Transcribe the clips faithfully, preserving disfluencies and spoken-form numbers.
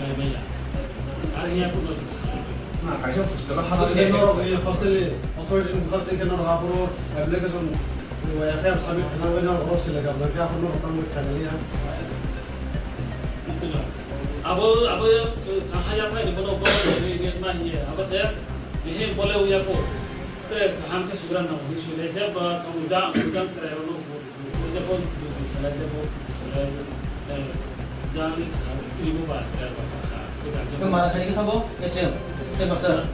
Ar hiya kuno. Na, kaisa hostel o hostel ni norok ni hostel ni authority ni bwkha twi khe norok aphuru application, F I R submit khaina bagwi norok oro selek kha, khe aphuru norok tamo khaina liya. Abo, abo, eh, kahaya phai ni bono bono ni ni ma hiya, abo se, eh, bole uya ko. Te kaham khe sugra na, sugra se ba kamu ja, kamu ja chrai ro no. Mana khai ke sabo, H M, headmaster.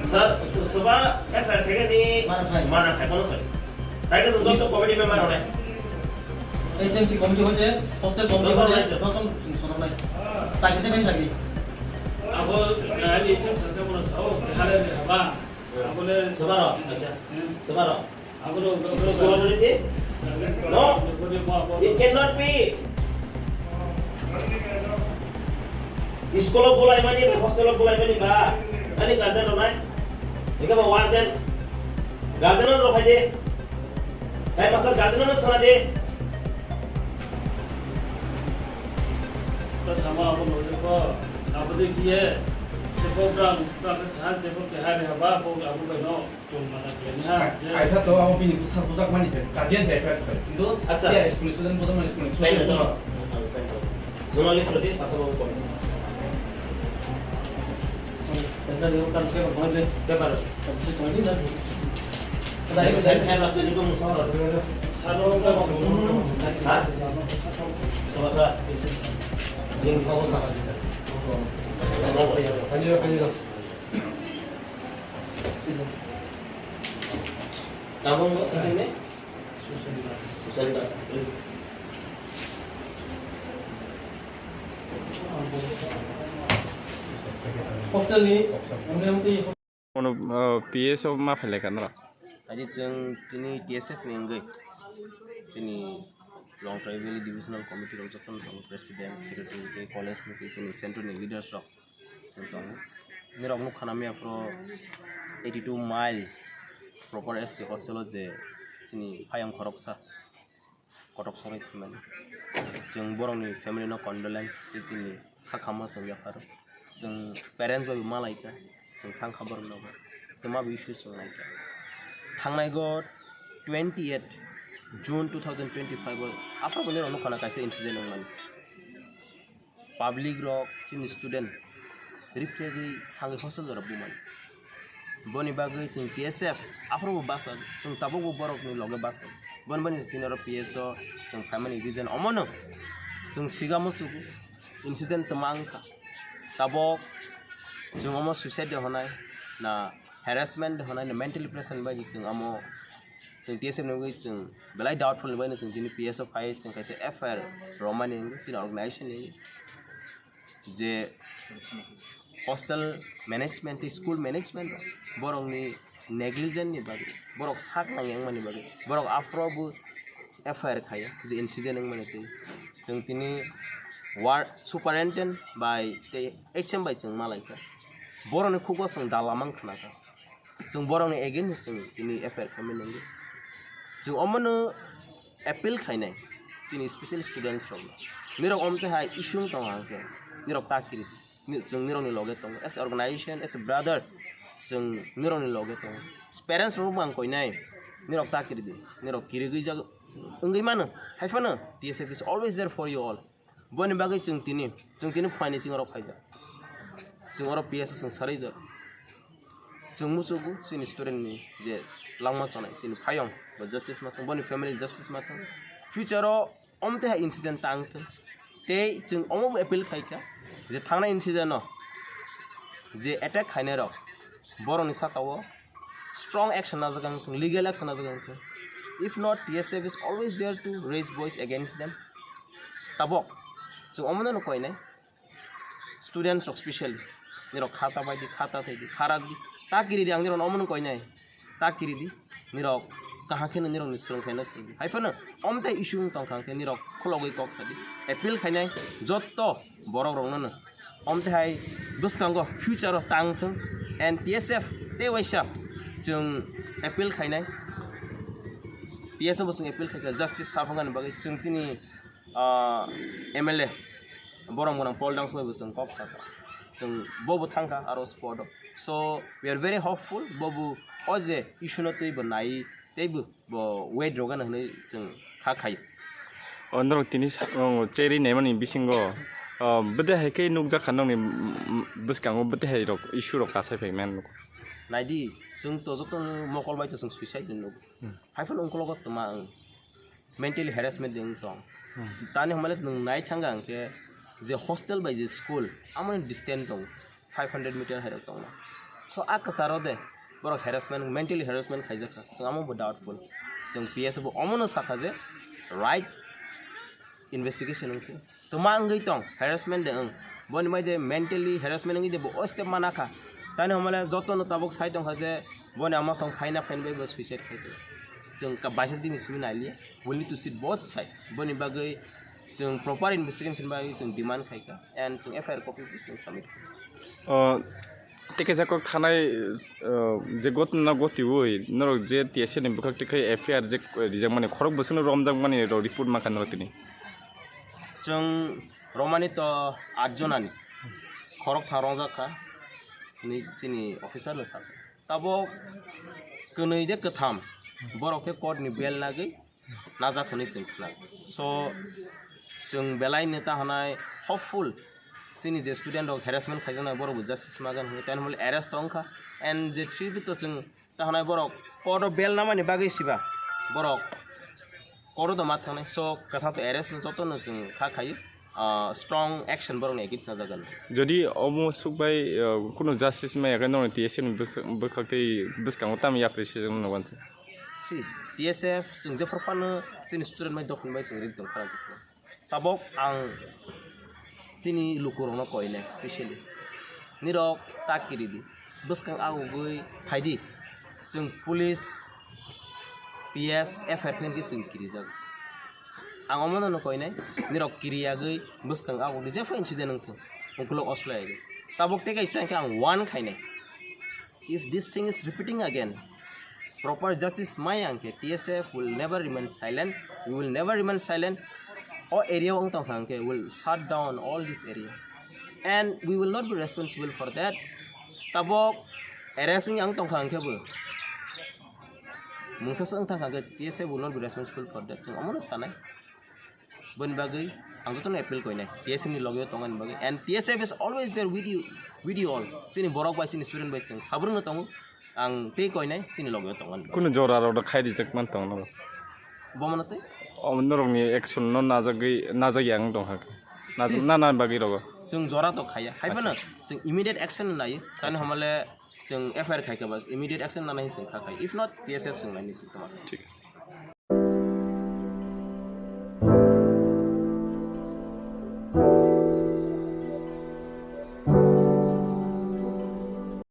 Sir, su-, suba F I R khaikhe ni mana khai, mana khai, kono soi. Taiga jong jong committee member hone. H M C committee hoite, hostel committee hoite, joto song sonok nai. Sagi se nai sagi. Abo, ani H M sir ke mana sao, hale haba. Abo le. Suba ro, acha. Suba ro. School authority? No, it cannot be. School o bulai mani ba, hostel o bulai mani ba, ani guardian rok nai. Eka ba warden, guardian rok phai de. Headmaster guardian rok sana de. Ta sama abo no je ko, abo de kiye, je ko brang, brang sa je ko ke hari haba, abo, abo bai no. Kaisa to abo bini bwsa bujak mani se, guardian se effect pai. Kintu acha, school student bujak mani school ni student no. Journalist roti sasa babu kon. Kaisa ni kan ke kon de paper. Kaisa ni kan. Ada itu dari kan rasa itu musuh. Sano ha? Sama sa. Yang kau tak ada. Kanyo, kanyo. Tabung bo, kasih ni? Susan Das. Hostel ni, mone mone. Ono, uh, P S o ma phailai ka nora? Aji chwng tini T S F ni wngwi tini Longtrai Valley Divisional Committee rok jotono tongo, President, Secretary tei college ni tei chini central ni leaders rok. Chwng tongo. Nirok nukha na mia phuru eighty two mile proper S C hostel o je chini phayang khoroksa kotok soroi thwimani. Chwng borokni family no condolence tei chini kha khamma chwng yapharo. Chwng parents bai bo malaikha, chwng thangkha borok nogo. Twma bo issue chwng naikha. Thangnai go twenty eight June two thousand twenty five o aphuru bo nirok nukha na kaisa incident wngmani. Public rok, chini student, refugee thangwi hostel jora bumani. Boni bagwi chwng T S F aphuru bo basa, chwng tabuk bo borok ni loge basa. Boni bani tini oro P S o chwng phaimani reason omono chwng sigamo sugo incident twma wngkha. Tabuk chwng omo suicide de honai na harassment de honai na mentally pressure ni bagwi chwng omo Chwng T S F ni wngwi chwng belai doubtful ni bagwi chwng tini P S o phai chwng kaisa F I R romani wngwi chini organization ni je hostel management tei school management borokni negligent ni bagwi, borok sak nangya wngmani bagwi borok aphuru bo F I R khaiya je incident wngmani twi chwng tini ward superintendent bai tei H M bai chwng malaikha, borokni khugo chwng dala mang khnakha. Chwng borokni against chwng tini F I R khaimani nangwi. Chwng omono appeal khainai chini special students rokno. Nirok omtwi hai issue wng tongo hwnkhe nirok ta kiri di. Ni-, chwng nirokni loge tongo. As a organization, as a brother, chwng nirokni loge tongo. Parents rokbo ang koinai, nirok ta kiri di. Nirok kirigwi jag-, wngwi mano. Haiphano, T S F is always there for you all. Boni bagwi chwng tini, chwng tini phaini chwng oro phaijak. Chwng oro P S o chwng sarwi jak. Chwng muchugo chini student ni je langma chanai, chini phayong bo justice ma thang, boni family justice ma thang. Future o omtwi hai incident tang thung. Tei chwng omo bo appeal khai kha je thangnai incident o je attack khainai rok borokni saka o strong action najak ang thung, legal action najak ang thung. If not, T S F is always there to raise voice against them. Tabok, chwng omono no koinai. Students rok specially, nirok khata bai di, khata thai di, kharak di, ta kiri di, ang nirok omono koinai. Ta kiri di, nirok kaham kheno nirokni swrwngkhaino swrwng di. Haiphano, omtai issue wng tongkha hwnkhe nirok khulogwi kok sa di. Appeal khainai jotto borok rokno no. Omtwi hai bwskango future o tang thung and T S F tei waisa chwng appeal khainai. P S no bo chwng appeal khaikha justice saphangani bagwi chwng tini, ah, M L A Borom gwnang Paul Dangsui bo chwng kok sakha. Chwng bobo thangkha aro spot o. So we are very hopeful, bobo o je issue no twi bo nai tei bo bo wait rogano hinwi chwng kha khai. O norok tini sa-, o, cherry naimani bisingo, o, bwdai hai khe nukjak kha nokni, mm, mm, bwskango bwdai hai rok issue rok kasai phai mano. Naidi, chwng to joto mokol bai to chwng suicide ni nuk. Hmm. Hai phano ungkologo tma ang mentally harassment de wng tong. Hmm. Tani hwnmale nwng nai thanga hwnkhe je hostel bai je school amoni distance tong five hundred meter hai rok tongma. So a kwcharo de borok harassment, mentally harassment khaijak kha. Chwng amo bo doubtful. Chwng P S bo omono sakha je right investigation wngkhe. Tuma wngwi tong, harassment de wng. Boni bai de mentally harassment wngwi de bo o step mana kha. Tani hwnmale joto no tabuk sai tong kha je boni ama song phaina phain bai bo suicide khai tong. Chwng ka baisa dini simi nai liya. We need to sit both side. Boni bagwi chwng proper investigation bagwi chwng demand khai kha and chwng F I R copy chwng submit. O, tei kaisa kok thanai, o, je gotna gotiwi norok je T S F ni bwkhak twi khai F I R je rijakmani khorok bwswkno romjakmani rok report mankha norok tini. Chwng romani to at jonani khorok thang rongjak kha ni chini officer no sakha. Tabok kwnwi de kwtham borok khe court ni bail nagwi najak hwnwi chwng khna. So chwng belai neta hwnai hopeful chini je student rok harassment khaijaknai borok bo justice magan hwnwi tei hwnmale arrest tong kha and je three to chwng ta hwnai borok court o bail namani bagwi siba borok court o ma thangnai. So kwthang to arrest no joto no chwng kha khai, ah, strong action borok ni against najagan. Jodi omo swk bai, ah, kunu justice maya khe nokni T S F ni bwswk-, bwkhak tei bwskango tamo yapri sijak no wansa. Si, T S F chwng jephru phano chini student bai dophani bai chwng ring tong khara kisa. Tabok ang chini lukurokno koinai specially. Nirok ta kiridi. Bwskang agugwi phaidi. Chwng police, P S, F I R khe chwng kirijago. Ang omono no koinai. Nirok kiriyagwi bwskang agugwi jepha incident wngthung. Ukulok oslai agwi. Tabok tei kaisa hwnkhe ang one khainai. If this thing is repeating again, proper justice maya hwnkhe T S F will never remain silent. We will never remain silent. O area o wng tongkha hwnkhe will shut down all this area. And we will not be responsible for that. Tabok arrest wng tongkha hwnkhe bo mungsa se wng tongkha hwnkhe T S F will not be responsible for that. Chwng omono sanai. Boni bagwi ang jotono appeal koinai, T S F ni logeo tongani bagwi. And T S F is always there with you, with you all. Chini borok bai, chini student bai, chwng sabrwngno tongo. Ang tei koinai, chini logeo tongani bagwi. Kunu jora rok khai rijak man tong norok? Bomono tei? O, norokni action no najagwi, najagya ang tong hak. Naj-, Si. Nana bagwi rogo. Chwng jora to khaya. Hai phano Acha. Chwng immediate action nayo. Tani Acha. Hamale chwng F I R khai kha bas, immediate action nana hi chwng kha khai. If not, T S F chwng naini chwng tongma. Thik ase.